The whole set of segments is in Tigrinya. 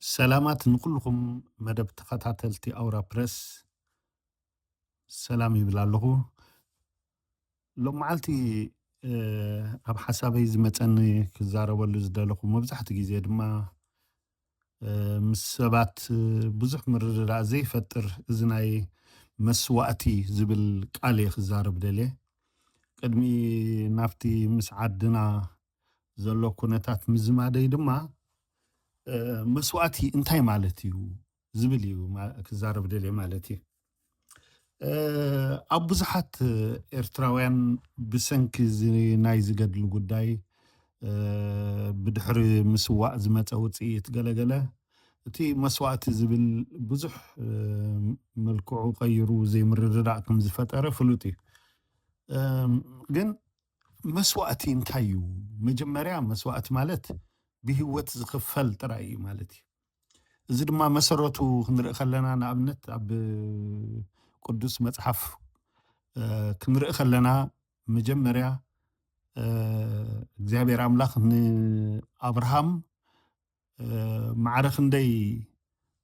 ሰላማት ንኩልኹም መደብ ተኸታተልቲ ኣውራ ፕረስ፣ ሰላም ይብል ኣለኹ። ሎም መዓልቲ፣ እ፣ ኣብ ሓሳበይ ዝመጸኒ ክዛረበሉ ዝደለኹ፣ መብዛሕትኡ ግዜ ድማ፣ እ፣ ምስ ሰባት፣ እ፣ ብዙሕ ምርድዳእ ዘይፈጥር፣ እዚ ናይ መስዋእቲ ዝብል ቃል እየ ክዛረብ ደልየ። ቅድሚ ናብቲ ምስ ዓድና ዘሎ ኩነታት ምዝማደይ ድማ፣ እ፣ መስዋእቲ እንታይ ማለት እዩ ዝብል እዩ ማ-፣ ክዛረብ ደልየ ማለት እዩ። እ፣ ኣብ ብዙሓት ኤርትራውያን ብሰንኪ እዚ ናይ ዝገድሉ ጉዳይ፣ እ፣ ብድሕሪ ምስዋእ ዝመጸ ውጽኢት ገለገለ፣ እቲ መስዋእቲ ዝብል ብዙሕ፣ እ፣ መልክዑ ቀይሩ ዘይምርድዳእ ከም ዝፈጠረ ፍሉጥ እዩ። እም፣ ግን መስዋእቲ እንታይ እዩ? መጀመርያ መስዋእቲ ማለት ብህይወት ዝኽፈል ጥራይ እዩ ማለት እዩ። እዚ ድማ መሰረቱ ክንርኢ ከለና፣ ንኣብነት ኣብ ቅዱስ መጽሓፍ፣ እ፣ ክንርኢ ከለና፣ መጀመርያ፣ እ፣ እግዚኣብሔር ኣምላኽ ንኣብርሃም፣ እ፣ ማዕረ ክንደይ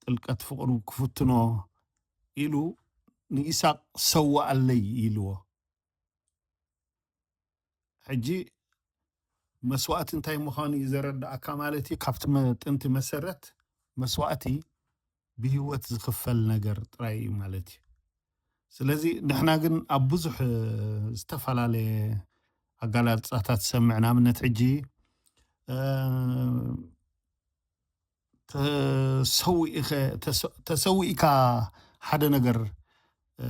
ጥልቀት ፍቕሩ ክፍትኖ ኢሉ ንኢሳቅ ሰውኣለይ ኢልዎ። ሕጂ መስዋእቲ እንታይ ምዃኑ እዩ ዘረድኣካ ማለት እዩ። ካብቲ መ-፣ ጥንቲ መሰረት መስዋእቲ ብህይወት ዝኽፈል ነገር ጥራይ እዩ ማለት እዩ። ስለዚ ንሕና ግን ኣብ ብዙሕ፣ እ፣ ዝተፈላለየ ኣገላልጻታት ትሰምዕ። ንኣብነት ሕጂ፣ እ፣ ተሰዊእኸ-፣ ተሰ-፣ ተሰዊእካ ሓደ ነገር፣ እ፣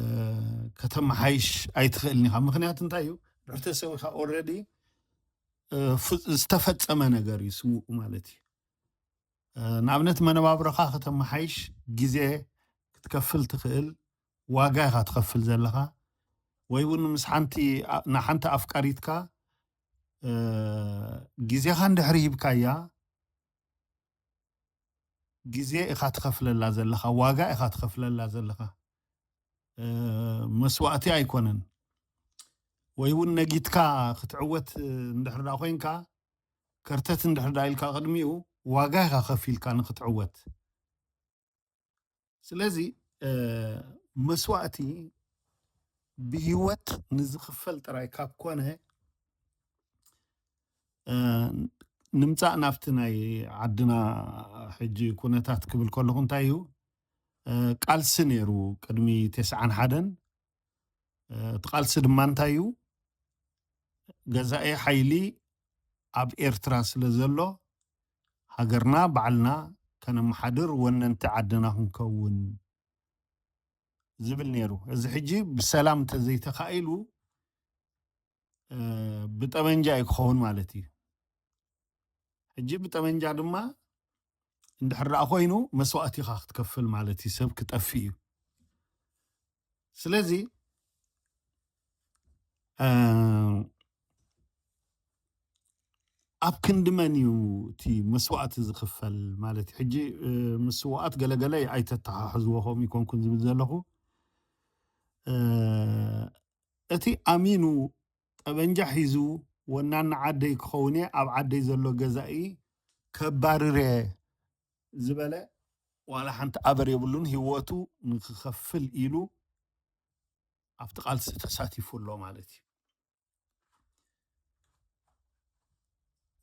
ከተመሓይሽ ኣይትኽእልን ኢኻ። ምኽንያቱ እንታይ እዩ? ድሕሪ ተሰዊእካ ኦልሬዲ፣ እ፣ ፍ-፣ ዝተፈጸመ ነገር እዩ ስዉእ ማለት እዩ። እ፣ ንኣብነት መነባብሮኻ ከተመሓይሽ ግዜ ክትከፍል ትኽእል፣ ዋጋ ኢኻ ትኸፍል ዘለኻ። ወይ እውን ምስ ሓንቲ ኣ-፣ ንሓንቲ ኣፍቃሪትካ፣ እ፣ ግዜኻ እንድሕሪ ሂብካያ፣ ግዜ ኢኻ ትኸፍለላ ዘለኻ፣ ዋጋ ኢኻ ትኸፍለላ ዘለኻ። እ፣ መስዋእቲ ኣይኮነን። ወይ እውን ነጊትካ ክትዕወት እንድሕር ደኣ ኮይንካ፣ ከርተት እንድሕር ደኣ ኢልካ ቅድሚኡ ዋጋ ኢኻ ከፊልካ ንክትዕወት። ስለዚ፣ እ፣ መስዋእቲ ብህይወት ንዝኽፈል ጥራይ ካብ ኮነ፣ እ፣ ንምጻእ ናብቲ ናይ ዓድና ሕጂ ኩነታት ክብል ከለኹ እንታይ እዩ፣ እ፣ ቃልሲ ነይሩ ቅድሚ ተስዓን ሓደን። እ፣ እቲ ቃልሲ ድማ እንታይ እዩ? ገዛኢ ሓይሊ ኣብ ኤርትራ ስለ ዘሎ፣ ሃገርና ባዕልና ከነመሓድር፣ ወነንቲ ዓድና ክንከውን ዝብል ነይሩ። እዚ ሕጂ ብሰላም እንተዘይተኻኢሉ፣ እ፣ ብጠበንጃ እዩ ክኸውን ማለት እዩ። ሕጂ ብጠበንጃ ድማ እንድሕር ደኣ ኮይኑ መስዋእቲ ኢኻ ክትከፍል ማለት እዩ። ሰብ ክጠፍእ እዩ። ስለዚ፣ እ፣ ኣብ ክንዲ መን እዩ እቲ መስዋእቲ ዝኽፈል ማለት እዩ? ሕጂ፣ እ፣ ምስ ስውኣት ገለገለ ኣይተተሓሕዝዎ ከምኡ ይኮንኩን ዝብል ዘለኹ። እ፣ እቲ ኣሚኑ ጠበንጃ ሒዙ ወናኒ ዓደይ ክኸውን እየ፣ ኣብ ዓደይ ዘሎ ገዛኢ ከባርር እየ ዝበለ ዋላ ሓንቲ ኣበር የብሉን። ህይወቱ ንክኸፍል ኢሉ ኣብቲ ቃልሲ ተሳቲፉ ኣሎ ማለት እዩ።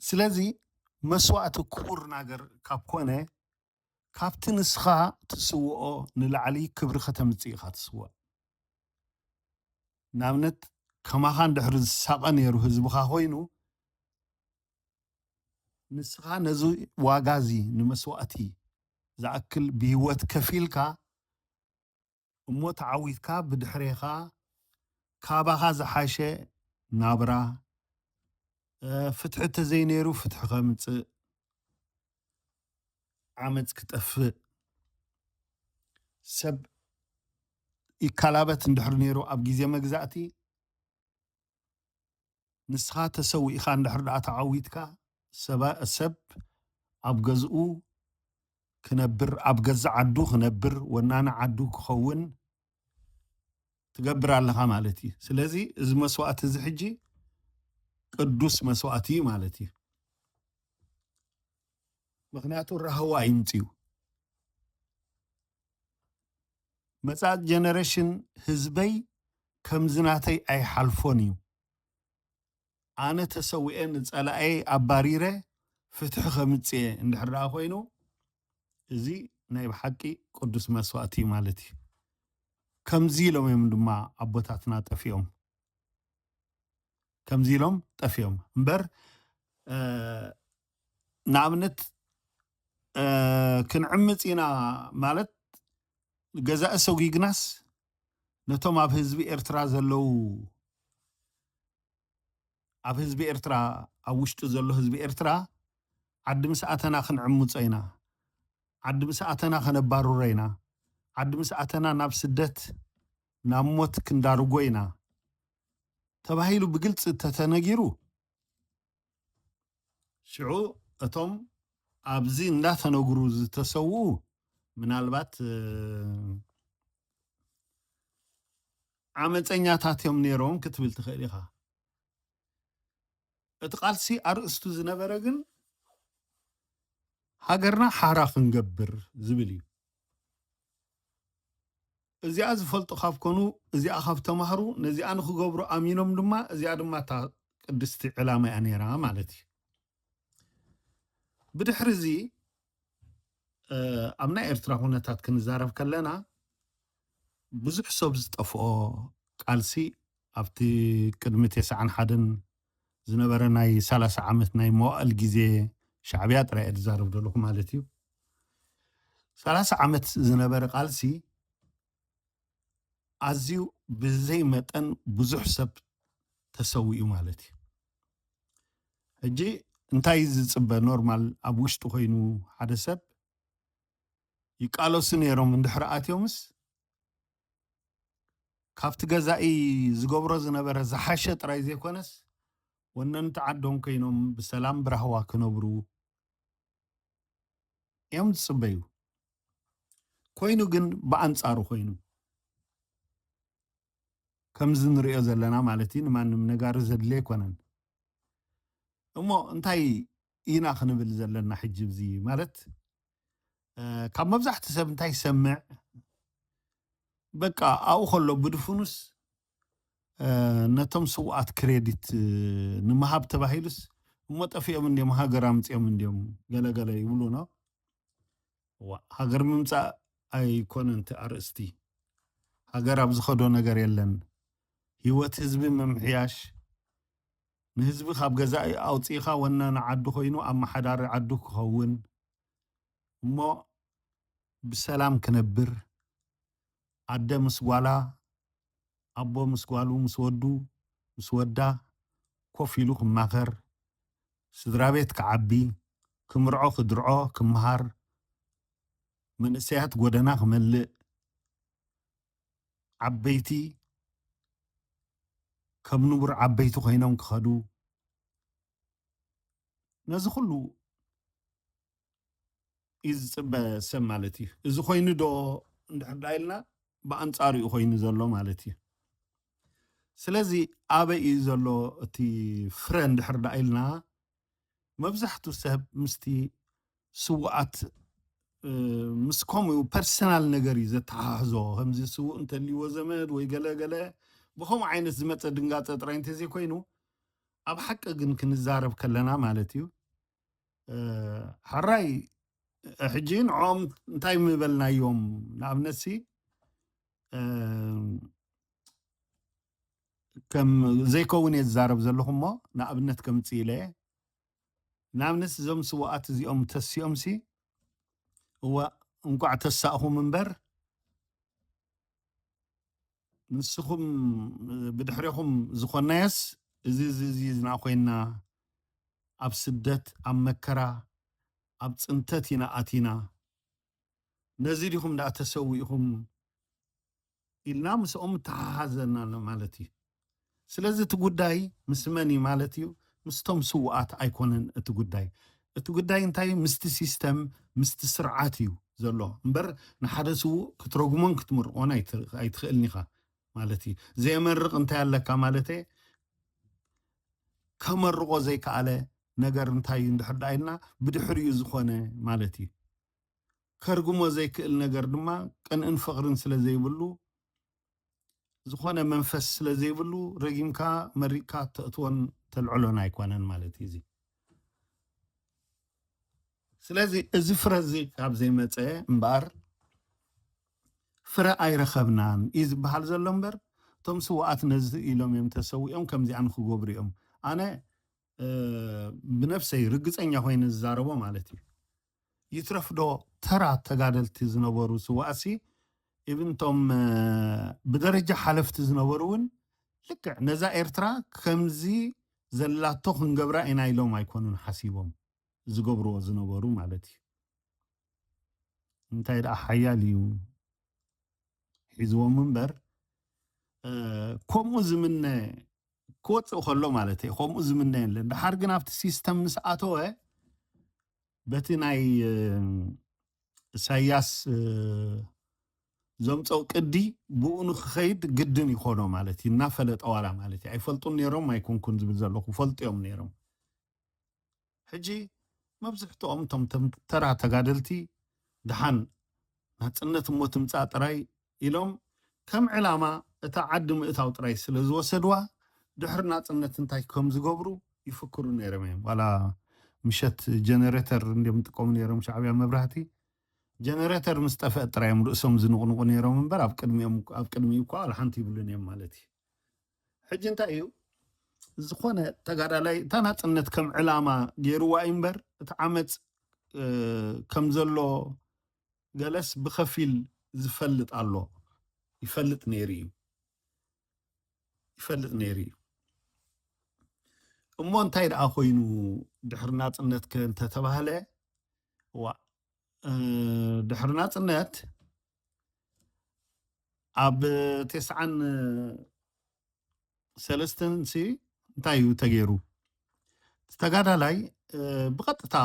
ስለዚ መስዋእቲ ክቡር ነገር ካብ ኮነ፣ ካብቲ ንስኻ ትስውኦ ንላዕሊ ክብሪ ከተምጽእ ኢኻ ትስዋእ። ንኣብነት ከማኻ እንድሕሪ ዝሳቐ ነይሩ ህዝብኻ ኮይኑ፣ ንስኻ ነዚ ዋጋ እዚ ንመስዋእቲ ዝኣክል ብህይወት ከፊልካ እሞ ተዓዊትካ ብድሕሬኻ ካባኻ ዝሓሸ ናብራ፣ እ፣ ፍትሒ እንተዘይነይሩ ፍትሒ ከምጽእ፣ ዓመጽ ክጠፍእ፣ ሰብ ይከላበት እንድሕር ነይሩ ኣብ ግዜ መግዛእቲ፣ ንስኻ ተሰዊእኻ እንድሕር ደኣ ተዓዊትካ፣ ሰባ-፣ ሰብ ኣብ ገዝኡ ክነብር፣ ኣብ ገዛ ዓዱ ክነብር፣ ወናኒ ዓዱ ክኸውን ትገብር ኣለኻ ማለት እዩ። ስለዚ እዚ መስዋእቲ እዚ ሕጂ ቅዱስ መስዋእቲ እዩ ማለት እዩ። ምኽንያቱ ራህዋ ይምጽኡ። መጻእ ጀነሬሽን ህዝበይ ከምዚ ናተይ ኣይሓልፎን እዩ። ኣነ ተሰዊኤ ንጸላኤ ኣባሪረ ፍትሒ ከምጽኤ እንድሕር ደኣ ኮይኑ፣ እዚ ናይ ብሓቂ ቅዱስ መስዋእቲ እዩ ማለት እዩ። ከምዚ ኢሎም እዮም ድማ ኣቦታትና ጠፊኦም። ከምዚ ኢሎም ጠፊኦም እምበር፣ ንኣብነት ክንዕምፅ ኢና ማለት ገዛኢ ሰጒግናስ፣ ነቶም ኣብ ህዝቢ ኤርትራ ዘለዉ፣ ኣብ ህዝቢ ኤርትራ፣ ኣብ ውሽጡ ዘሎ ህዝቢ ኤርትራ፣ ዓዲ ምስ ኣተና ክንዕምጾ ኢና፣ ዓዲ ምስ ኣተና ከነባርሮ ኢና፣ ዓዲ ምስ ኣተና ናብ ስደት፣ ናብ ሞት ክንዳርጎ ኢና ተባሂሉ ብግልፂ ተተነጊሩ፣ ሽዑ እቶም ኣብዚ እንዳተነግሩ ዝተሰውኡ ምናልባት ዓመፀኛታት እዮም ነይሮም ክትብል ትኽእል ኢኻ። እቲ ቃልሲ ኣርእስቱ ዝነበረ ግን ሃገርና ሓራ ክንገብር ዝብል እዩ። እዚኣ ዝፈልጡ ካብ ኮኑ፣ እዚኣ ካብ ተማህሩ፣ ነዚኣ ንክገብሩ ኣሚኖም ድማ፣ እዚኣ ድማ እታ ቅድስቲ ዕላማ እያ ነይራ ማለት እዩ። ብድሕሪ እዚ ኣብ ናይ ኤርትራ ኩነታት ክንዛረብ ከለና፣ ብዙሕ ሰብ ዝጠፍኦ ቃልሲ ኣብቲ ቅድሚ ተስዓን ሓደን ዝነበረ ናይ ሰላሳ ዓመት ናይ መዋእል ግዜ ሻዕብያ ጥራይ እየ ዝዛረብ ዘለኹ ማለት እዩ። ሰላሳ ዓመት ዝነበረ ቃልሲ ኣዝዩ ብዘይ መጠን ብዙሕ ሰብ ተሰዊኡ ማለት እዩ። ሕጂ እንታይ ዝጽበ ኖርማል ኣብ ውሽጢ ኮይኑ ሓደ ሰብ ይቃለሱ ነይሮም እንድሕር ኣትዮምስ ካብቲ ገዛኢ ዝገብሮ ዝነበረ ዝሓሸ ጥራይ ዘይኮነስ ወነንቲ ዓዶም ኮይኖም ብሰላም ብራህዋ ክነብሩ እዮም ዝጽበዩ። ኮይኑ ግን ብኣንጻሩ ኮይኑ ከምዚ ንሪኦ ዘለና ማለት እዩ፣ ንማንም ነጋሪ ዘድሊ ኣይኮነን። እሞ እንታይ ኢና ክንብል ዘለና ሕጂ? እዚ ማለት ካብ መብዛሕቲ ሰብ እንታይ ይሰምዕ? በቃ ኣብኡ ከሎ ብድፉኑስ ነቶም ስውኣት ክሬዲት ንምሃብ ተባሂሉስ፣ እሞ ጠፊኦም እንዲዮም፣ ሃገር ኣምፂኦም እንዲዮም፣ ገለገለ ይብሉ ነው። ሃገር ምምፃእ ኣይኮነን እቲ ኣርእስቲ። ሃገር ኣብ ዝኸዶ ነገር የለን። ህይወት ህዝቢ ምምሕያሽ፣ ንህዝቢ ካብ ገዛኢ ኣውፂእኻ ወናኒ ዓዱ ኮይኑ ኣመሓዳሪ ዓዱ ክኸውን፣ እሞ ብሰላም ክነብር፣ ኣደ ምስ ጓላ፣ ኣቦ ምስ ጓሉ፣ ምስ ወዱ፣ ምስ ወዳ ኮፍ ኢሉ ክማኸር፣ ስድራ ቤት ክዓቢ፣ ክምርዖ ክድርዖ ክምሃር፣ መንእሰያት ጎደና ክመልእ፣ ዓበይቲ ከም ንቡር ዓበይቲ ኮይኖም ክኸዱ፣ ነዚ ኩሉ እዩ ዝፅበ ሰብ ማለት እዩ። እዚ ኮይኑ ዶ እንድሕር ዳ ኢልና፣ ብኣንፃሩ እዩ ኮይኑ ዘሎ ማለት እዩ። ስለዚ ኣበይ እዩ ዘሎ እቲ ፍረ እንድሕር ዳ ኢልና፣ መብዛሕቱ ሰብ ምስቲ ስውኣት ምስ ከምኡ ፐርሰናል ነገር እዩ ዘተሓሕዞ። ከምዚ ስውእ እንተልይዎ ዘመድ ወይ ገለ ገለ ብከምኡ ዓይነት ዝመፀ ድንጋፀ ጥራይ እንተዘይኮይኑ፣ ኣብ ሓቂ ግን ክንዛረብ ከለና ማለት እዩ፣ ሕራይ ሕጂ ንዕኦም እንታይ ምበልናዮም? ንኣብነትሲ ከም ዘይከውን እየ ዝዛረብ ዘለኹ እሞ ንኣብነት ከምፅእ ኢለ እየ። ንኣብነት እዞም ስውኣት እዚኦም ተሲኦምሲ እዋ እንቋዕ ተሳእኹም እምበር ንስኹም ብድሕሬኹም ዝኾናዮስ እዚ እዚ እዚ ዝና ኮይና ኣብ ስደት ኣብ መከራ ኣብ ፅንተት ኢና ኣቲና ነዚ ዲኹም ደኣ ተሰዊእኹም ኢልና ምስኦም እተሓሓዘና ኣሎ ማለት እዩ። ስለዚ እቲ ጉዳይ ምስ መን እዩ ማለት እዩ? ምስቶም ስውኣት ኣይኮነን እቲ ጉዳይ። እቲ ጉዳይ እንታይ እዩ? ምስቲ ሲስተም ምስቲ ስርዓት እዩ ዘሎ እምበር ንሓደ ስዉእ ክትረጉሞን ክትምርቆን ኣይትኽእልን ኢኻ ማለት እዩ። ዘየመርቕ እንታይ ኣለካ ማለት ከመርቆ ዘይከኣለ ነገር እንታይ እዩ እንድሕር ደኣ ኢልና ብድሕሪኡ ዝኾነ ማለት እዩ። ከርጉሞ ዘይክእል ነገር ድማ ቅንእን ፍቕርን ስለ ዘይብሉ፣ ዝኾነ መንፈስ ስለ ዘይብሉ፣ ረጊምካ መሪቕካ ተእትዎን ተልዕሎን ኣይኮነን ማለት እዩ። እዚ ስለዚ እዚ ፍረ እዚ ካብ ዘይመፀ እምበኣር ፍረ ኣይረኸብናን እዩ ዝበሃል ዘሎ እምበር፣ እቶም ስውኣት ነዚ ኢሎም እዮም ተሰዊኦም፣ ከምዚኣ ንክገብሩ እዮም። ኣነ ብነፍሰይ ርግፀኛ ኮይነ ዝዛረቦ ማለት እዩ። ይትረፍዶ ተራ ተጋደልቲ ዝነበሩ ስዋእሲ፣ ኢብንቶም ብደረጃ ሓለፍቲ ዝነበሩ እውን ልክዕ ነዛ ኤርትራ ከምዚ ዘላቶ ክንገብራ ኢና ኢሎም ኣይኮኑን ሓሲቦም ዝገብርዎ ዝነበሩ ማለት እዩ። እንታይ ደኣ ሓያል እዩ ሒዝዎም እምበር፣ ከምኡ ዝምነ ክወፅእ ከሎ ማለት እዩ። ከምኡ ዝምነ የለን። ድሓር ግን ኣብቲ ሲስተም ምስ ኣተወ፣ በቲ ናይ እሳያስ ዘምፀው ቅዲ ብኡ ንክኸይድ ግድን ይኾኖ ማለት እዩ። እናፈለጠ ዋላ ማለት እዩ። ኣይፈልጡን ነይሮም ኣይኮንኩን ዝብል ዘለኹ፣ ፈልጡ እዮም ነይሮም። ሕጂ መብዝሕትኦም እቶም ተም- ተራ ተጋደልቲ፣ ደሓን ናፅነት እሞ ትምፃእ ጥራይ ኢሎም ከም ዕላማ እታ ዓዲ ምእታው ጥራይ ስለ ዝወሰድዋ፣ ድሕሪ ናፅነት እንታይ ከም ዝገብሩ ይፍክሩ ነይሮም እዮም። ዋላ ምሸት ጀነሬተር እንዲም ጥቀሙ ነይሮም ሻዕብያ መብራህቲ። ጀነሬተር ምስ ጠፍአት ጥራይ እዮም ርእሶም ዝንቕንቑ ነይሮም እምበር፣ ኣብ ቅድሚኦም፣ ኣብ ቅድሚኡ እኳ ዋላ ሓንቲ ይብሉን እዮም ማለት እዩ። ሕጂ እንታይ እዩ፣ ዝኾነ ተጋዳላይ እታ ናፅነት ከም ዕላማ ገይርዋ እዩ እምበር፣ እቲ ዓመፅ ከም ዘሎ ገለስ ብኸፊል ዝፈልጥ ኣሎ። ይፈልጥ ነይሩ እዩ። ይፈልጥ ነይሩ እዩ። እሞ እንታይ ደኣ ኮይኑ ድሕሪ ናፅነት ከ እንተተባህለ፣ ዋ፣ ድሕሪ ናፅነት ኣብ ተስዓን ሰለስተን ሲ እንታይ እዩ ተገይሩ? ተጋዳላይ ብቐጥታ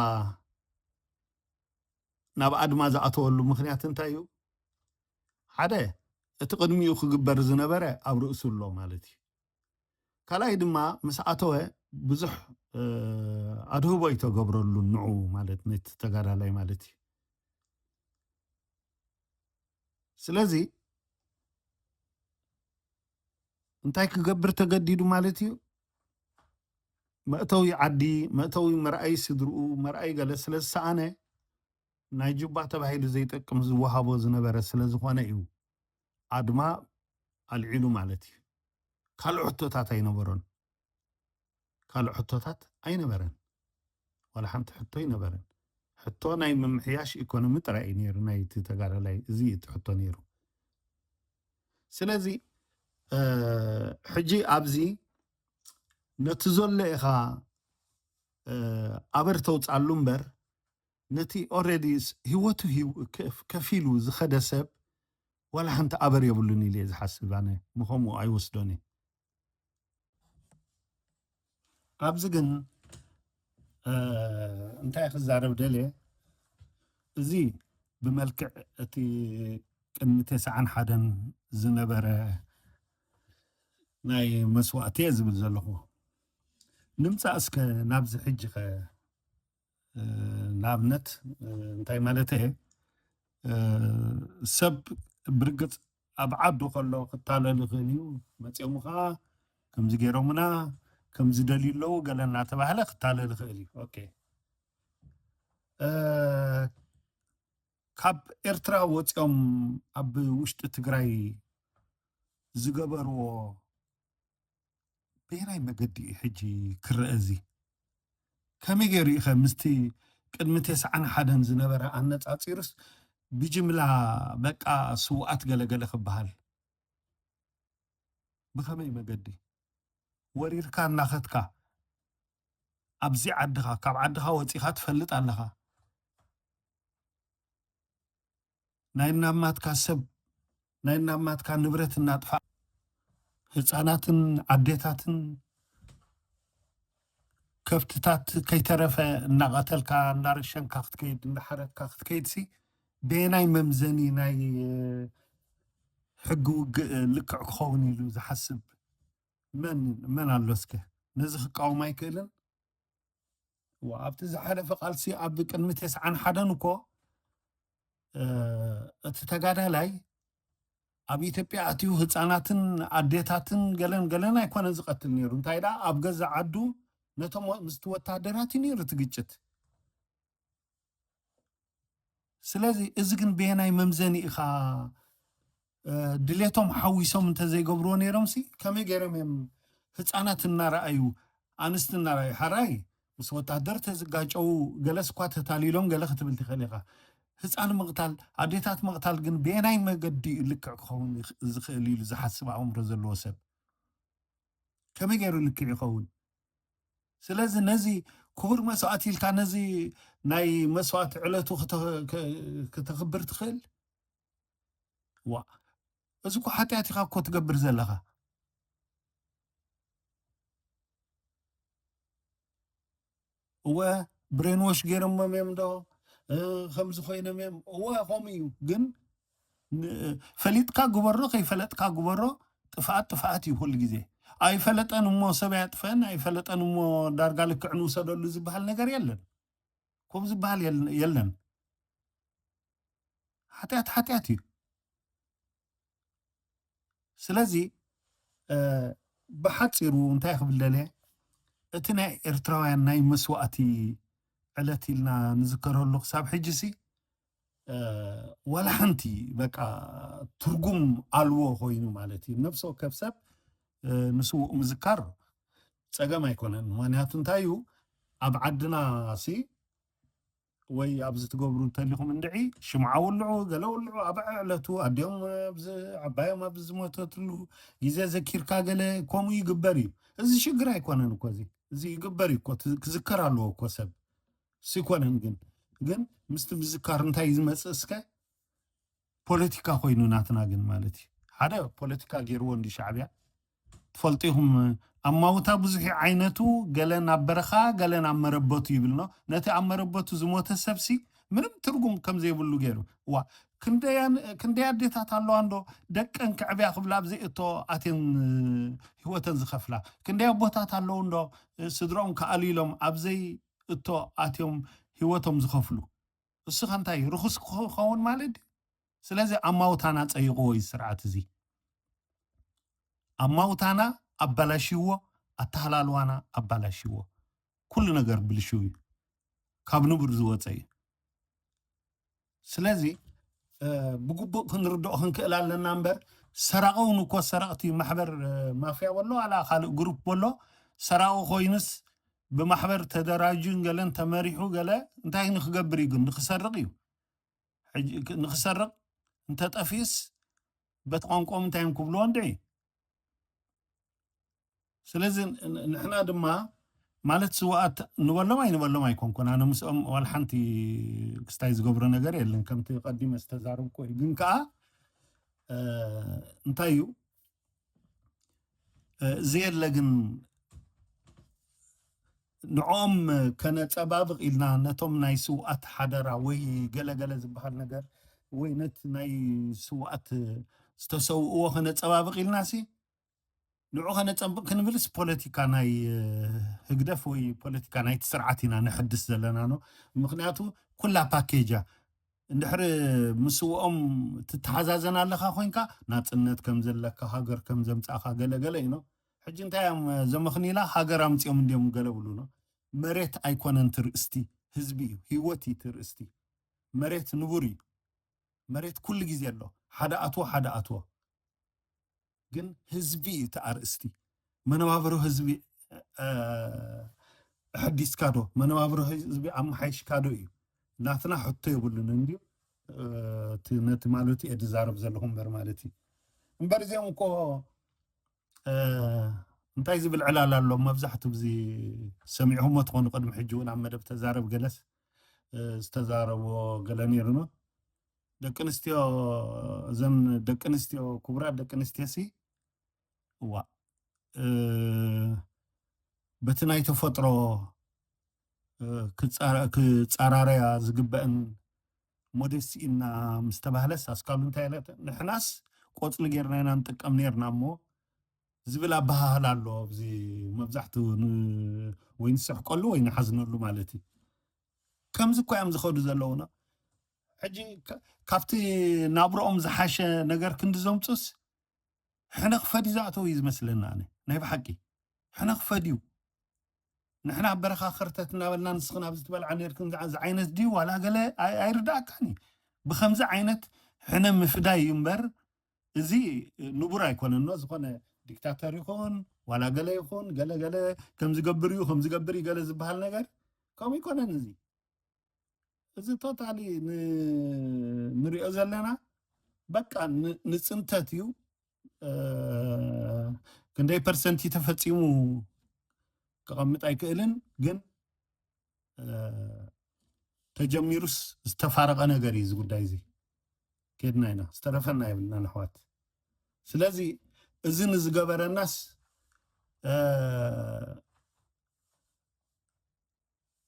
ናብ ኣድማ ዝኣተወሉ ምክንያት እንታይ እዩ? ሓደ፣ እቲ ቅድሚኡ ክግበር ዝነበረ ኣብ ርእሱ ኣሎ ማለት እዩ። ካልኣይ ድማ ምስ ኣተወ ብዙሕ ኣድህቦ ይተገብረሉ ንዑ ማለት ነቲ ተጋዳላይ ማለት እዩ። ስለዚ እንታይ ክገብር ተገዲዱ ማለት እዩ? መእተዊ ዓዲ፣ መእተዊ መርኣይ ስድርኡ፣ መርኣይ ገለ ስለ ዝሰኣነ፣ ናይ ጁባ ተባሂሉ ዘይጠቅም ዝወሃቦ ዝነበረ ስለ ዝኾነ እዩ ኣድማ ኣልዒሉ ማለት እዩ። ካልእ ሕቶታት ኣይነበሮን። ካልእ ሕቶታት ኣይነበረን። ዋላ ሓንቲ ሕቶ ኣይነበረን። ሕቶ ናይ ምምሕያሽ ኢኮኖሚ ጥራይ እዩ ነይሩ ናይቲ ተጋዳላይ። እዚ እዩ እቲ ሕቶ ነይሩ። ስለዚ ሕጂ ኣብዚ ነቲ ዘሎ ኢኻ ኣበር ተውፅኣሉ እምበር፣ ነቲ ኦረዲ ህይወቱ ከፊሉ ዝኸደ ሰብ ዋላ ሓንቲ ኣበር የብሉን ኢለ ዝሓስብ ኣነ። ምኸምኡ ኣይወስዶን እየ። ኣብዚ ግን እንታይ ክዛረብ ደልየ፣ እዚ ብመልክዕ እቲ ቅድሚ ተስዓን ሓደን ዝነበረ ናይ መስዋእቲ እየ ዝብል ዘለኹ። ንምፃእ እስከ ናብዚ ሕጂ ኸ ንኣብነት እንታይ ማለት እየ፣ ሰብ ብርግፅ ኣብ ዓዱ ከሎ ክታለል ይኽእል እዩ። መፂኦሙ ከዓ ከምዚ ገይሮምና፣ ከምዚ ደልዩ ኣለዉ ገለ እናተባህለ ክታለል ይኽእል እዩ። ኦኬ፣ ካብ ኤርትራ ወፂኦም ኣብ ውሽጢ ትግራይ ዝገበርዎ በየናይ መገዲ እዩ ሕጂ ክረአ እዚ? ከመይ ገይሩ እዩ ኸ ምስቲ ቅድሚ ተስዓን ሓደን ዝነበረ ኣነፃፂሩስ ብጅምላ በቃ ስውኣት ገለገለ ክበሃል? ብኸመይ መገዲ? ወሪርካ እናኸድካ ኣብዚ ዓድኻ፣ ካብ ዓድኻ ወፂኻ ትፈልጥ ኣለኻ። ናይ እናማትካ ሰብ፣ ናይ እናማትካ ንብረት እናጥፋ፣ ህፃናትን ኣዴታትን ከብትታት ከይተረፈ እናቐተልካ፣ እናረሸንካ ክትከይድ፣ እናሓረድካ ክትከይድሲ በየናይ መምዘኒ ናይ ሕጊ ውግእ ልክዕ ክኸውን ኢሉ ዝሓስብ መን፣ መን ኣሎ እስከ? ነዚ ክቃወም ኣይክእልን። ዋ፣ ኣብቲ ዝሓለፈ ቃልሲ ኣብ ቅድሚ ተስዓን ሓደን እኮ እቲ ተጋዳላይ ኣብ ኢትዮጵያ ኣትዩ ህፃናትን ኣዴታትን ገለን ገለን ኣይኮነን ዝቐትል ነይሩ። እንታይ ደኣ ኣብ ገዛ ዓዱ ነቶም ምስቲ ወታደራት እዩ ነይሩ እቲ ግጭት። ስለዚ እዚ ግን በየናይ መምዘኒ ኢኻ ድሌቶም ሓዊሶም እንተዘይገብርዎ ነይሮም ሲ ከመይ ገይሮም እዮም ህፃናት እናረኣዩ ኣንስቲ እናረኣዩ ሓራይ ምስ ወታደር ተዝጋጨው ገለ ስኳ ተታሊሎም ገለ ክትብል ትኽእል ኢኻ። ህፃን ምቕታል ኣዴታት ምቕታል ግን በየናይ መገዲ እዩ ልክዕ ክኸውን ዝኽእል ኢሉ ዝሓስብ ኣእምሮ ዘለዎ ሰብ ከመይ ገይሩ ልክዕ ይኸውን? ስለዚ ነዚ ክቡር መስዋእቲ ኢልካ ነዚ ናይ መስዋእቲ ዕለቱ ክተ- ክ- ክተኽብር ትኽእል? ዋ እዚ እኮ ሓጢኣት ኢኻ እኮ ትገብር ዘለኻ። እወ ብሬንዎሽ ገይሮሞም እዮም ዶ እ፣ ከምዚ ኮይኖም እዮም እወ ከምኡ እዩ ግን ን- ፈሊጥካ ግበሮ ከይፈለጥካ ግበሮ ጥፍኣት ጥፍኣት እዩ ኩሉ ግዜ ኣይፈለጠን እሞ ሰብ ኣየጥፈን ኣይፈለጠን እሞ ዳርጋ ልክዕ ንውሰደሉ ዝበሃል ነገር የለን ከምኡ ዝበሃል የል- የለን ሓጢኣት ሓጢኣት እዩ ስለዚ እ፣ ብሓፂሩ እንታይ ክብል ደልየ እቲ ናይ ኤርትራውያን ናይ መስዋእቲ ዕለት ኢልና ንዝከረሉ ክሳብ ሕጂ ሲ እ፣ ዋላ ሓንቲ በቃ ትርጉም ኣልዎ ኮይኑ ማለት እዩ ነፍሲ ወከፍ ሰብ እ፣ ንስውእ ምዝካር ፀገም ኣይኮነን ምክንያቱ እንታይ እዩ ኣብ ዓድና ሲ ወይ ኣብዚ ትገብሩ እንተሊኹም እንድዒ ሽምዓ ውልዑ ገለ ውልዑ ኣብ ዕዕለቱ ኣዲኦም ኣብዚ ዓባዮም ኣብ ዝሞተትሉ ግዜ ዘኪርካ ገለ ከምኡ ይግበር እዩ እዚ ሽግር ኣይኮነን እኮ እዚ እዚ ይግበር እዩ እኮ ት- ክዝከር ኣለዎ እኮ ሰብ ሲኮነን ግን ግን ምስቲ ምዝካር እንታይ እዩ ዝመፅእ እስከ ፖለቲካ ኮይኑ ናትና ግን ማለት እዩ ሓደ ፖለቲካ ገይርዎ እንዲ ሻዕብያ ትፈልጡ ኢኹም ኣማውታ ብዙሕ ዓይነቱ ገለ ናብ በረኻ ገለ ናብ መረበቱ ይብልኖ ነቲ ኣብ መረበቱ ዝሞተ ሰብሲ ምንም ትርጉም ከም ዘይብሉ ገይሩ ዋ ክንደይ ኣዴታት ኣለዋ እንዶ ደቀን ክዕብያ ክብላ ኣብ ዘይእቶ ኣትየን ህይወተን ዝኸፍላ ክንደይ ኣቦታት ኣለዉ እንዶ ስድሮም ከኣሊሎም ኣብ ዘይእቶ ኣትዮም ህይወቶም ዝኸፍሉ እሱ ከ እንታይ ርኹስ ክኸውን ማለት ድዩ ስለዚ ኣማውታና ጸይቕዎ እዩ ስርዓት እዚ ኣማውታና ኣባላሽዎ ኣተሃላልዋና ኣባላሽዎ ኩሉ ነገር ብልሽው እዩ ካብ ንቡር ዝወፀ እዩ ስለዚ ብግቡእ ክንርድኦ ክንክእል ኣለና እምበር ሰራቂ እውን እኮ ሰረቅቲ ማሕበር ማፍያ በሎ ኣላ ካልእ ግሩፕ በሎ ሰራቂ ኮይኑስ ብማሕበር ተደራጁን ገለን ተመሪሑ ገለ እንታይ ንክገብር እዩ ግን ንክሰርቅ እዩ ንክሰርቕ እንተጠፊእስ በቲ ቋንቋኦም እንታይ እዮም ክብልዎ እንድዒ ስለዚ ንሕና ድማ ማለት ስዋኣት ንበሎም ኣይንበሎም ኣይኮንኩን ኣነ ምስኦም ዋላ ሓንቲ ክስታይ ዝገብሮ ነገር የለን ከምቲ ቀዲመ ዝተዛረብኩ እዩ ግን ከዓ እንታይ እዩ ዘየለ ግን ንዕኦም ከነፀባብቕ ኢልና ነቶም ናይ ስውኣት ሓደራ ወይ ገለገለ ዝበሃል ነገር ወይ ነቲ ናይ ስውኣት ዝተሰውእዎ ከነፀባብቕ ኢልና ሲ ንዑ ከነፀብቕ ክንብልስ ፖለቲካ ናይ ህግደፍ ወይ ፖለቲካ ናይቲ ስርዓት ኢና ንሕድስ ዘለና ነው ምክንያቱ ኩላ ፓኬጃ እንድሕር ምስውኦም ትተሓዛዘን ኣለኻ ኮይንካ ናፅነት ከም ዘለካ ሃገር ከም ዘምፃእካ ገለገለ እዩ ሕጂ እንታይ እዮም ዘመኽኒላ ሃገር ኣምፅኦም እንዲዮም ገለ ብሉ ነው መሬት ኣይኮነን ትርእስቲ ህዝቢ እዩ ህይወት እዩ ትርእስቲ መሬት ንቡር እዩ መሬት ኩሉ ግዜ ኣሎ ሓደ ኣትዎ ሓደ ኣትዎ ግን ህዝቢ እዩ እቲ ኣርእስቲ መነባብሮ ህዝቢ ኣሕዲስካ ዶ መነባብሮ ህዝቢ ኣመሓይሽካ ዶ እዩ ናትና ሕቶ የብሉን እንድዩ ነቲ ማለት እየ ዝዛረብ ዘለኹ እምበር ማለት እዩ እምበር እዚኦም እኮ እንታይ ዝብል ዕላል ኣሎ መብዛሕትኡ ብዚ ሰሚዕኹሞ ትኾኑ ቅድሚ ሕጂ እውን ኣብ መደብ ተዛረብ ገለስ ዝተዛረቦ ገለ ነይሩ ነው ደቂ ኣንስትዮ እዘን ደቂ ኣንስትዮ ክቡራት ደቂ ኣንስትዮ ሲ እዋ በቲ ናይ ተፈጥሮ ክፃራረያ ዝግበአን ሞዴስ ስኢንና ምስ ተባህለስ ኣስካሉ እንታይ ኢለ ንሕናስ ቆፅሊ ጌርና ኢና ንጥቀም ኔርና እሞ ዝብል ኣበሃህላ ኣሎ ኣብዚ መብዛሕትኡ ወይ ንስሕቀሉ ወይ ንሓዝነሉ ማለት እዩ ከምዚ እኮ እዮም ዝኸዱ ዘለውና ሕጂ ካ- ካብቲ ናብርኦም ዝሓሸ ነገር ክንዲ ዘምፁስ ሕነ ክፈድዩ ዝኣተው እዩ ዝመስለና። ኣነ ናይ ብሓቂ ሕነ ክፈድዩ ንሕና ኣብ በረኻ ክርተት እናበልና ንስኽን ኣብዚ ትበልዓ ነርክን ዝዓ- ዝዓይነት ድዩ ዋላ ገለ ኣይ- ኣይርዳእካን እዩ። ብከምዚ ዓይነት ሕነ ምፍዳይ እዩ እምበር እዚ ንቡር ኣይኮነን። ኖ ዝኾነ ዲክታተር ይኹን ዋላ ገለ ይኹን ገለ ገለ ከምዝገብር እዩ ከምዝገብር እዩ ገለ ዝበሃል ነገር ከምኡ ይኮነን። እዚ እዚ ቶታሊ ንሪኦ ዘለና በቃ ን- ንፅንተት እዩ። እ፣ ክንደይ ፐርሰንት እዩ ተፈፂሙ ክቐምጥ ኣይክእልን፣ ግን እ፣ ተጀሚሩስ ዝተፋረቐ ነገር እዩ እዚ ጉዳይ እዚ። ኬድና ኢና ዝተረፈና የብልና ኣሕዋት። ስለዚ እዚ ንዝገበረናስ እ፣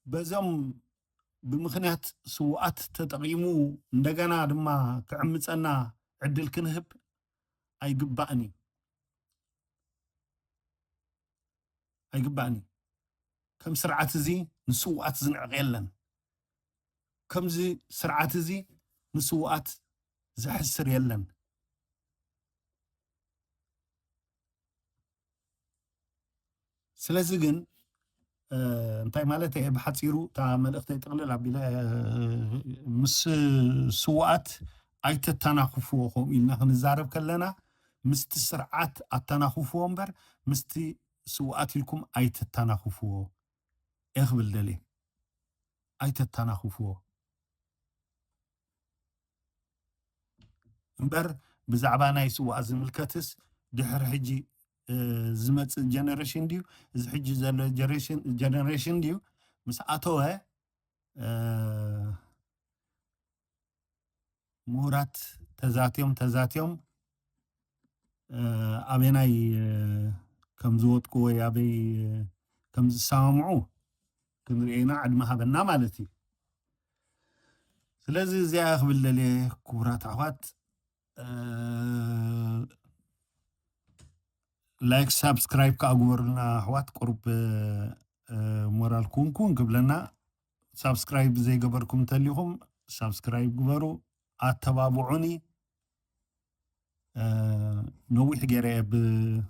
በዞም ብምኽንያት ስውኣት ተጠቒሙ እንደገና ድማ ክዕምፀና ዕድል ክንህብ ኣይግባእን እዩ። ኣይግባእን እዩ። ከም ስርዓት እዚ ንስውኣት ዝንዕቕ የለን። ከምዚ ስርዓት እዚ ንስውኣት ዘሕስር የለን። ስለዚ ግን እ፣ እንታይ ማለት እየ ብሓፂሩ እታ መልእክተይ ጥቕልል ኣቢለ እ፣ ምስ ስውኣት ኣይተተናኽፍዎ። ከምኡ ኢልና ክንዛረብ ከለና ምስቲ ስርዓት ኣተናኽፍዎ እምበር ምስቲ ስውኣት ኢልኩም ኣይተተናኽፍዎ እየ ክብል ደልየ። ኣይተተናኽፍዎ እምበር ብዛዕባ ናይ ስውኣት ዝምልከትስ ድሕሪ ሕጂ እ፣ ዝመፅእ ጀነሬሽን ድዩ እዚ ሕጂ ዘሎ ጀነሬሽን- ጀነሬሽን ድዩ ምስ ኣተወ እ፣ ምሁራት ተዛትዮም ተዛትዮም እ፣ ኣበናይ እ፣ ከም ዝወጥቁ ወይ ኣበይ እ፣ ከም ዝሰማምዑ ክንርኢ ኢና። ዕድመ ሃበና ማለት እዩ። ስለዚ እዚኣ ክብል ደልየ ክቡራት ኣሕዋት እ፣ ላይክ ሳብስክራይብ ከዓ ግበሩልና ኣሕዋት። ቁሩብ እ፣ ሞራል ኩን ኩን ክብለና ሳብስክራይብ ዘይገበርኩም እንተሊኹም ሳብስክራይብ ግበሩ፣ ኣተባብዑኒ። እ፣ ነዊሕ ገይረ እየ ብ-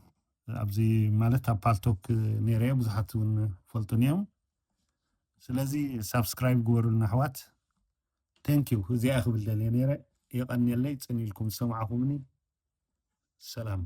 ኣብዚ ማለት ኣብ ፓልቶክ ነይረ እየ፣ ብዙሓት እውን ፈልጡን እዮም። ስለዚ ሳብስክራይብ ግበሩልና ኣሕዋት። ቴንኪዩ። እዚኣ ክብል ደልየ ነይረ። የቐንየለይ ጽን ኢልኩም ዝሰማዕኹምኒ። ሰላም።